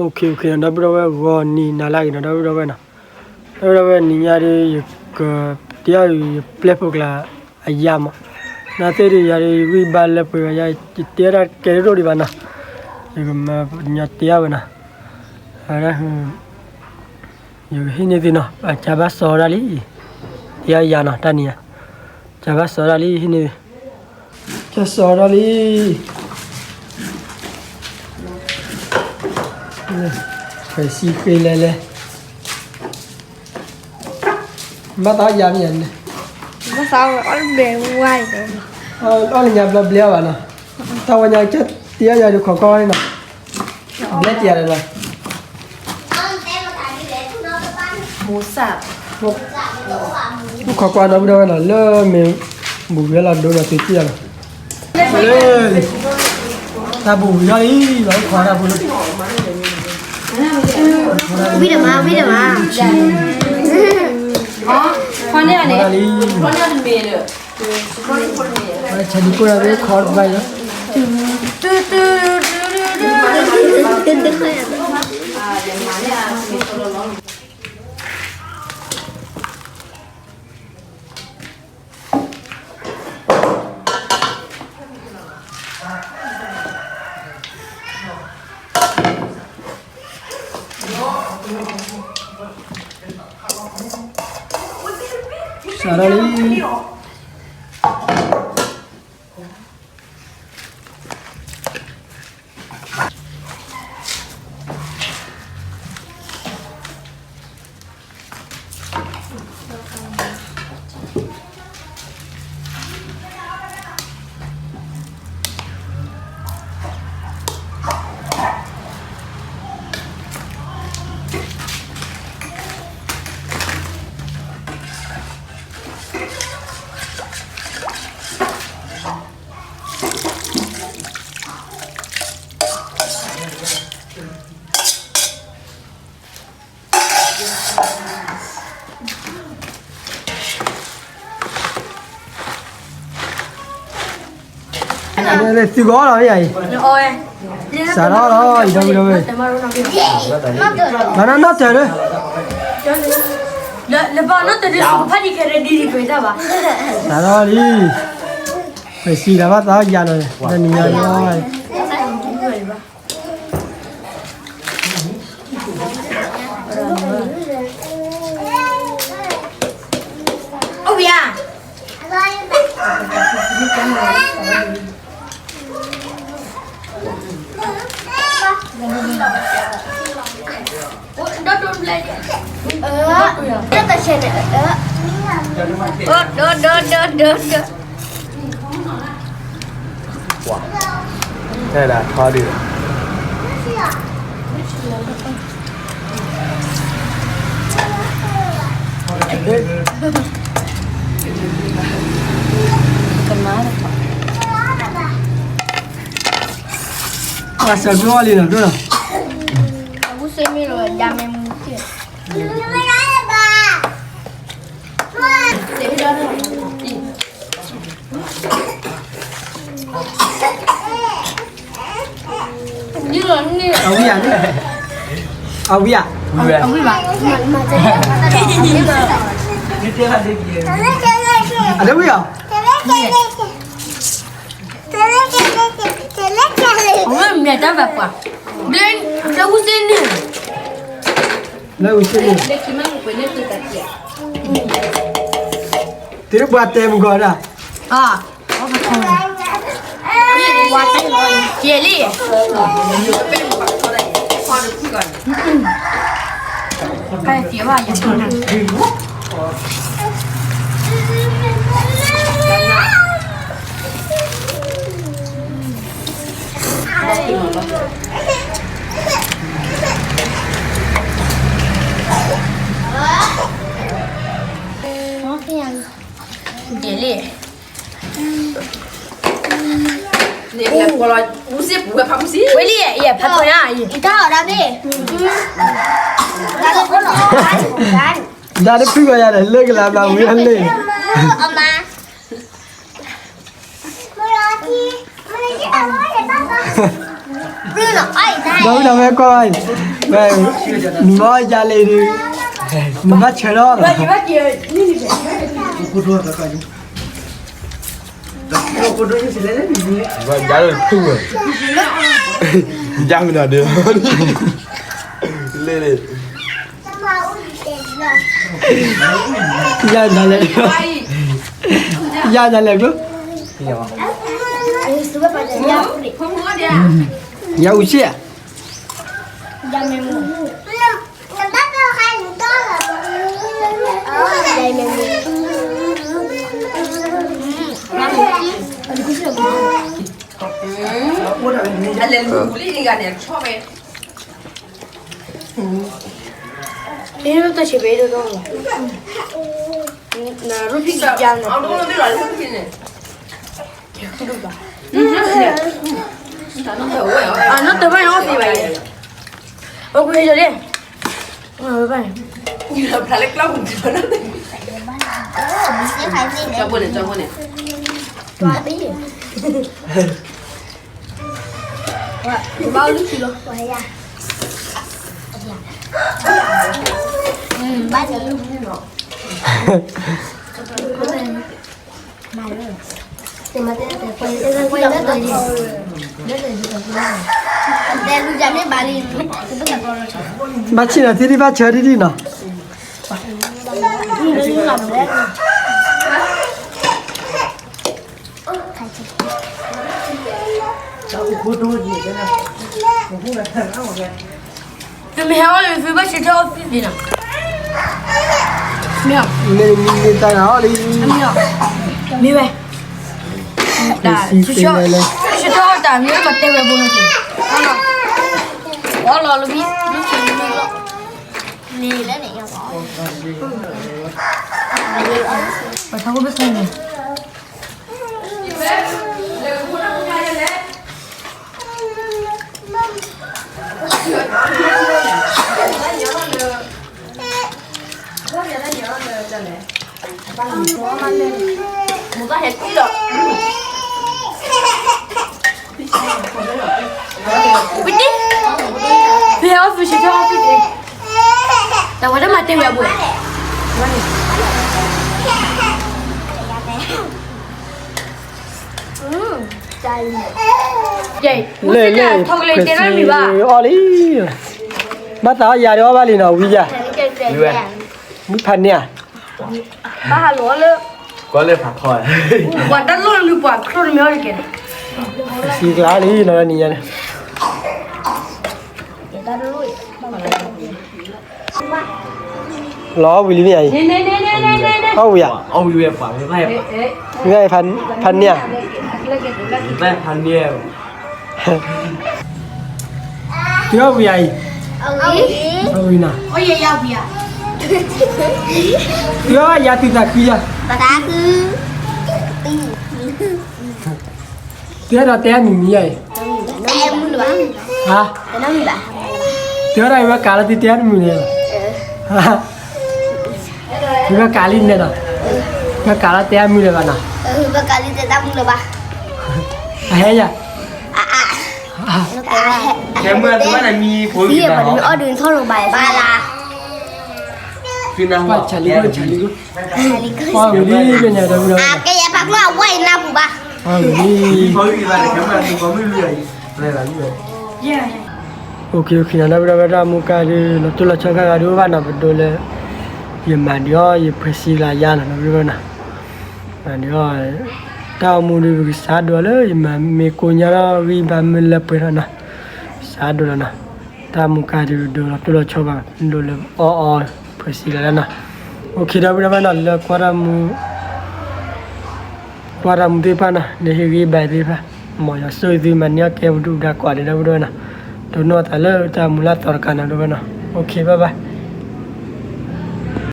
အိၣ်ခ့အိၣ်ခ့နီၤ ဒီပုၢ်ဒီဝဲၢ် ဂီၤနံၤနၤလၢအဂ့ၤနီၤ ဒီပုၢ်ဒီဝဲၢ်နီၤ, ဒီပုၢ်ဒီဝဲၢ် နံၤညါဒီး ယကတဲအီၤ ယပျဲၢ်ဖိကျါအယၤမး, နာ်သ့ၣ်ဒီးယၤဒီး ယဂံၢ်ဘါလၢပှဲၤဘၣ်ယၤ ယတဲဒၣ်ကဲဒိၣ်ဒိၣ်ဒံးဘၣ်နီၤ, ယကမၤညီတဲအီၤဝဲနီၤ, အဝဲဒၣ် ယကဟ့ၣ်န့ၢ်သုနီၤ အကၢ်ဘၣ်စီၤဒၣ်လံ, တဲအီၤယၤနီၤ တၢ်နံၤညါ, ကၢ်ဘၣ်စီၤဒၣ်လံ ဟ့ၣ်န့ၢ် ကၢ်စီၤဒၣ်လံ, ဖဲစံဃ့လဲၤလဲၤ, ဘၣ်သးအီၣ်ယၤမ့ၢ်ယၤန့ၣ်, ဘၣ်သးအီၣ်လၢဘျဲဝါအံၤ, အီၣ်လၢညါဘျီဘျဲအီၤဘၣ်နီၤ, တၢ်ဝဲညါကၢ်တဲအီၤယၤဒီးခိးကွၢ်န့ၣ်နီၤ, ဘျဲတယၤလီၤနီၤ အိၣ်ခိးကွၢ်ဒီပုၢ်ဒီဝဲၢ်နီၤ လၢမ့ၢ်ဘူးဝံၤလီၤဒိနီၤ သုစံၣ်ယၤလီၤ, လၢ တၢ်ဘူးဝံၤထီၣ်လံ လီၤအိၣ်ခိးတၢ်ဘူးလၢ ဝံၣ်ဒီးမး ဝံၣ်ဒီးမး, ခီန့ၢ်န့ၣ် ခီန့ၢ်တမ့ၢ်ဒီး ဆဲးဒံကိၢ်ဒီး ခီတဘၣ်လီၤ စးထီၣ်လံ သုကအီၣ်လီၤမ့ၢ်ယၤအံၤ, စးထီၣ်လီၤ ယဒီပုၢ်ဒီဝဲၢ်, ဘၣ်နီၢ်နီၢ်တၢၤလၢ, စးထီၣ်လံ, ပစံးလီၤဘၣ်သးယၤလီၤ, တနံၤညါလီၤ အိၣ်ဘၣ်ယၤ, ဒိၣ်ဒိၣ်ဘျဲၣ်, ဒိၣ်တဆဲးန့ၣ်, ဒိၣ်ဒိၣ်ဒိၣ်ဒိၣ်ဒိၣ်ဒိၣ် ပှၤ, ထဲဒၣ်ထီဒုး, ပှၤစၢၤကျိအီၤလံနီၤ ဒိၣ်နီၤ, အဝဲစ့မ့ၢ်လီၤ ယၤမ့ၢ်မူ အဝံယၤ, အဝံယၤ, အဝံဘၣ်, အဝံယၤ, အဝံယၤ, အဝဲမ့ၢ်တၢ်ဘၣ်ပှၤ, ဘျဲဝံစ့န့ၣ်, ဘျဲဝံစ့န့ၣ်, တုၤပှၤတဲမုၢ်ဂီၤဒၣ်, ယဲလံ, ယဲလံ, ဝဲလံ, ယဖးထီညါ, တၢ်အီၣ်ဒၣ်ဘ့ၣ်, ဒၣ်တဖုဂီၤယၤဒီး လၢကလၤဘျၤဝံၤဟဲလၢ ဒီပုၢ်ဒီဝဲၢ်ကွၢ်ဘၣ်အံၤ, ဝဲ, နမ့ၢ်ယၤလဲၣ်ဒုး, နဘၣ်ဆၢထၢၣ်လီၤ. ယၤလၢဖုၣ်ဝဲ, ယၤမနုၤဒုး, လဲၣ်လဲၣ်, ယၤနၤလဲၣ်, ယၤနၤလဲၣ်ကျိ, ယၤအူစ့ၣ်ဧါ. လဲၤလူၤလံအံၤဂၤန့ၣ် ဆီၣ်ဝဲ, တၢ်ဆံးဘဲဒိၣ်ဒိၣ်လီၤ, နရူၢ်ဖံးကံယါန့ၣ်, အနီၢ်တဘၣ်န့ၣ်အီၣ်သ့ဘၣ်အံၤ, အိၣ်ကွံာ်လံ, ဖျါလၢကျီၢ်ပူၤ, ဘၣ်လုၢ်လီၤ, ဘၣ်လုၢ်လီၤ, ဘၣ်ဆ့ၣ်နီၤထံဒံၣ်ဘၣ်ဆၢထံဒံၣ်နီၤ. သုမ့ၢ်ဟဲအီၣ်လၢသုဘၣ်ဆၢထၢၣ်အီၣ်သ့ၣ်သ့နီၤ, မ့ၢ်, မ့ၢ်တၢ်ဂၤအီၣ်လံ, မ့ၢ်ဝဲ, ဆၢထၢၣ်အီၣ်တၢ်မ့ၢ်မၤတဲဝဲဘိနီၤ, အီၣ်လီၤလၢမ့ၢ်, ပထီၣ်ဘၣ်ဖဲန့ၣ် ဝံၤဒံ, ဖဲအီၣ်သုဆၢထၢၣ်အီၣ်သ့ၣ်သ့, တၢ်ဝဲဒၣ်မၤတဲဝဲအဘိ, လဲၣ်လဲၣ်, ထီၣ်ကလဲၤတဲနီတမံၤဘၣ်, အီၣ်လံ, ဘၣ်သးအီၣ်ယၤဒီးအီၣ်ဘၣ်လံနီၤ, ဝံၤယၤ, ဝံၤဖးန့ၢ်ဧါ, ဘၣ်ဟးလီၤလၢ, ကွၢ်လၢဖးထီ, ပှၤတၢ်လိၣ်လၢပှၤချိၣ်တမ့ၢ်အီၣ်တက့ၢ်, စံကျါလံနီၤနံၤညါန့ၣ်, လီၤအီၣ်ဝံၤလံမ့ၢ်ဧါအံၤ, အီၣ်ဝံၤဧါ, ဝံၤဖးန့ၢ်ဧါ, တုၤအီၣ်ဝံၤဧါအံၤ, အီၣ်ဝံၤနီၤ, တုၤအီၣ်ယၤတုၤသးခုယၤ, တုၤအီၣ်ဒီးတဲအမံၤမံၤယၤအံၤ, ဟါ, တုၤအီၣ်ဒီးယဝဲကးလီၤတံၢ်တဲအမံၤန့ၣ်, ယဝဲကးလံန့ၣ်နီၤ, ယဝဲကးလီၤတဲအမံၤလၢၤဘၣ်နီၤ, အဟဲယၤ, အဟဲ, အီၣ်ဒုးထီၣ်လီၤဘၣ်, ပှၤဆးလံ, ပှၤဆးလံ, ပှၤဝံၤလံ, ကယဲၢ်ပာ်ကျိအဝဲအံၤနၢ်ပူၤဘၣ်, ပှၤဝံၤလံ, အိၣ်ခ့နီၤ ဒီပုၢ်ဒီဝဲၢ် တၢ်မူကါဒုး လီၤတိၢ်လီၤဆီခါဂၤဒုးအိၣ်ဘၣ်နီၤ ပဒိးလၢ ယမၤဒံးအီၣ် ယဖှဲးစံလၢယါနီၤ ဒီပုၢ်ဒီဝဲၢ်နီၤ မၤဒံးအီၣ် တၢ်အိၣ်မူဒုး ပကစးဒိးလၢ ယမၤမ့ၢ်ကိညါဒီး ဂံၢ်ဘါမ့ၢ်လၢပှဲၤထီၣ်နီၤ စးဒိးလီၤနီၤ တၢ်မူကါဒုး ဒိးလီၤတိၢ်လီၤဆီဘၣ် ဒိးလၢအီၣ်အီ ဖှဲးစံလၢယါနီၤ အိၣ်ခ့ဒီပုၢ်ဒီဝဲၢ်နီၤ လၢကွၢ်တၢ်မူ ကွၢ်တၢ်မူသ့ၣ်တဖၣ်နီၤ လၢဟ့ၣ်ဂံၢ်ဘါသ့ၣ်တဖၣ် မ်ယွၤဆိၣ်ဂ့ၤသုမၤန့ၢ်အီၣ်ကဲပဒုၣ်ပဒါကိးဂၤဒဲး ဒီပုၢ်ဒီဝဲၢ်နီၤ တိၢ်နီၣ်သးလၢတၢ်မူလၢအသီတကးနီၤ ဒီပုၢ်ဒီဝဲၢ်နီၤ အိၣ်ခ့ bye bye